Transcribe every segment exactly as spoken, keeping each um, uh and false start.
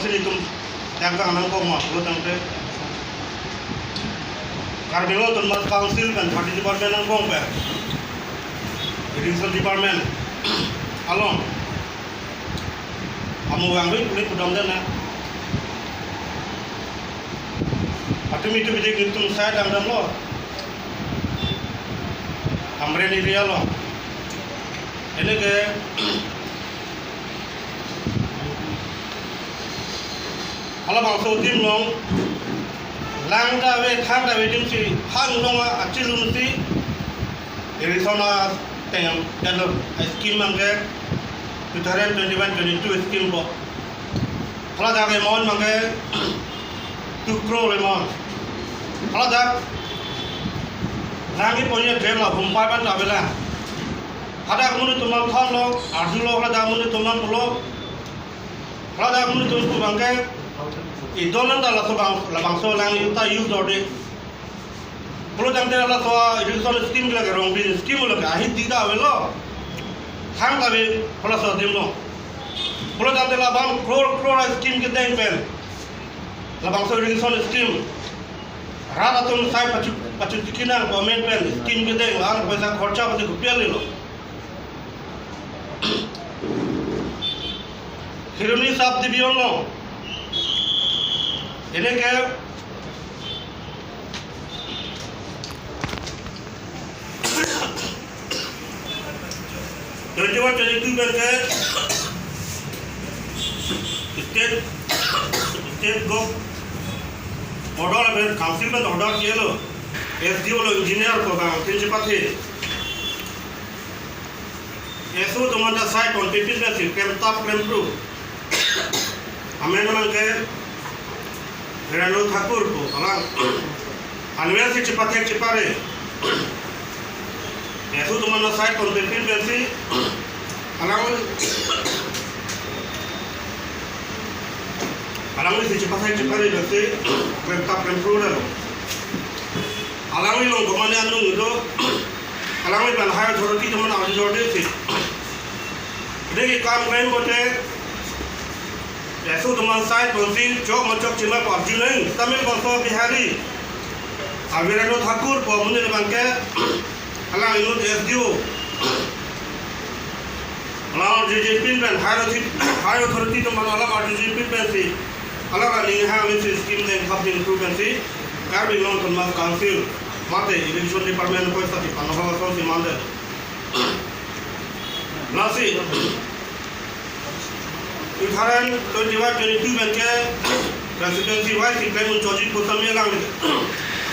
Sini tum yang kang nangkok ma, lo tangte. Karbi Anglong Autonomous Council pen thirty department nangkok pen, irrigation department along amo vangve kulit pudam dan na. Atum itu bidik itum saya dam dam lo. Amren area lo. Ini ke halabangso adim along lang ta ave, thang ta ave adim si, hang along achilun si, irrigation ateng jalur scheme abang ke two thousand twenty-one twenty-two scheme po. Haladak amount abang ke two crore amount. Haladak lang keponji dam la humpai ban ta avelang. Hadak amonit atum aphan lo, arjulo, hadak amonit atum aphan lo. Hadak amonit atum abang ke, idon an ta laso abang, labangso lang ta use dorde. Pulo tangte laso irrigation scheme lake Rongbin scheme lake ahidi ta avelo. Thang ta ave halaso adim along. Pulo tangte labang crore crore scheme kedeng pen, labangso irrigation scheme rat atum sai pachu, pachu tiki nang government pen scheme kedeng, ar paisa khorcha pasi kopi ale lo. Kheroni sub division along, ini ke twenty-one twenty-two pen ke state, state gov order pen, council pen order kiya lo, S D O lo, engineer ko bang tin chepathe. Eso atum an ta sai ponpepin pensi klem tap klem phru. Amen abang ke Virendra Thakur ko, alang anwer si chepathek chepare. Eso atum an ta sai ponpepin pensi alang, alang si chepathek chepare pensi klem tap klem phru lo. Alangli along komane anung do. Alangli pen higher authority atum an arju dorde si. Dei kam klem pote, eso atum an sai ponsi chok ma chok chima pu arju nang. Tamil bangso Bihari, a Virendra Thakur pu amonit abang ke, alang inut S D O, alang arjujepin pen, higher authority, higher authority atum an alang arjujepin pensi, alang aning hang si scheme deng thap deng phru pensi, Karbi Anglong Autonomous Council mate Irrigation Department paisa ti pano hal asonsi mande. Lasi two thousand twenty-one twenty-two pen ke constituency wise si klem un choji pu tame lang.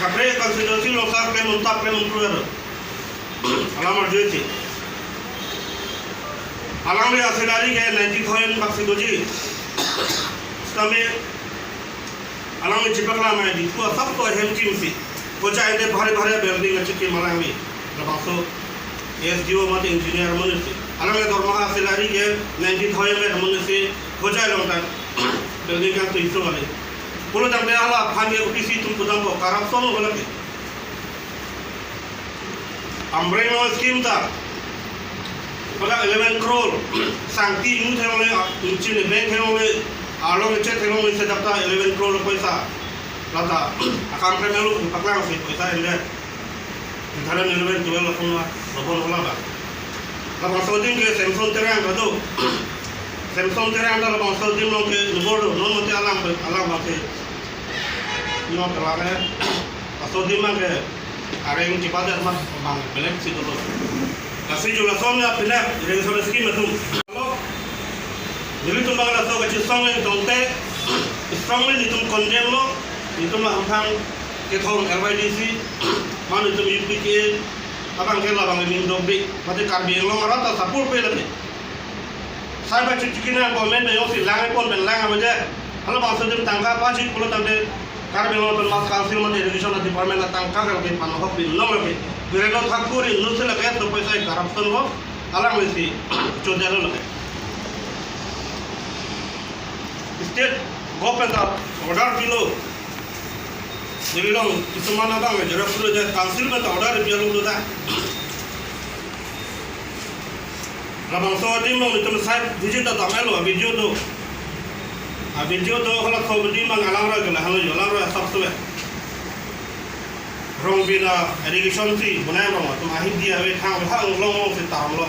Kaprek constituency along ta klem un tap klem un phru lo. Alam arjusi, alangli asalary ke ninety thousand bak si doji. Tame alangli chepaklang ai di pu asap to hem kim si. Kojai de bhari bhari building achikim alangli. Labangso S D O mate engineer amonit si. Alangli dormaha salary ke ninety thousand amonit si. Kojai along ta building kan tu isu kali. Pulo tangte hala aphan ke O B C atum pudam ko corruption lo lagi. Amreng along scheme ta, pada eleven crore, sangti inut theklongle, ingchin bank theklongle, arlong echet theklongle, sedap ta eleven crore paisa. Lata akam kemelo paklang si paisa ende. Two thousand eleven twelve lason la, lason la ba. Labangso adim ke Samson Terang ta do. Samson Terang ta labangso adim along ke nubor do, non mate alang, alang mate. Non terang eh. Laso adim abang ke areng chipadet ma bang belek si dolo. Lasi ju lason ya pindah irrigation scheme atum. Nelitum abang laso kachisong le tongte strongly nelitum condemn lo, nelitum la hamphang kethom L Y D C, ma nelitum U P K A, abang ke labang ning dok di, mate Karbi Anglong arat ta support pe lagi. Sai ba chikchikina government na yong si lang epon pen lang abaje. Halabangso adim tangka pajik pulo tangte Karbi Anglong Autonomous Council mate Irrigation Department atangka ke lake panohok bin long lake. Virendra Thakur inut si lake to paisa corruption lo, alangli si chodelo lake. State government ta order pilo. Neli along kisuman abang jera pulo je council pen ta order pilo ta. Labangso adim along nelitum site visit ta damlo, video do. A video do hala ko video mang alangra ke la halo yo alangra sab sule. Rongbin a education si bunai rong atum ahin dia ve thang hang long long si tam lo.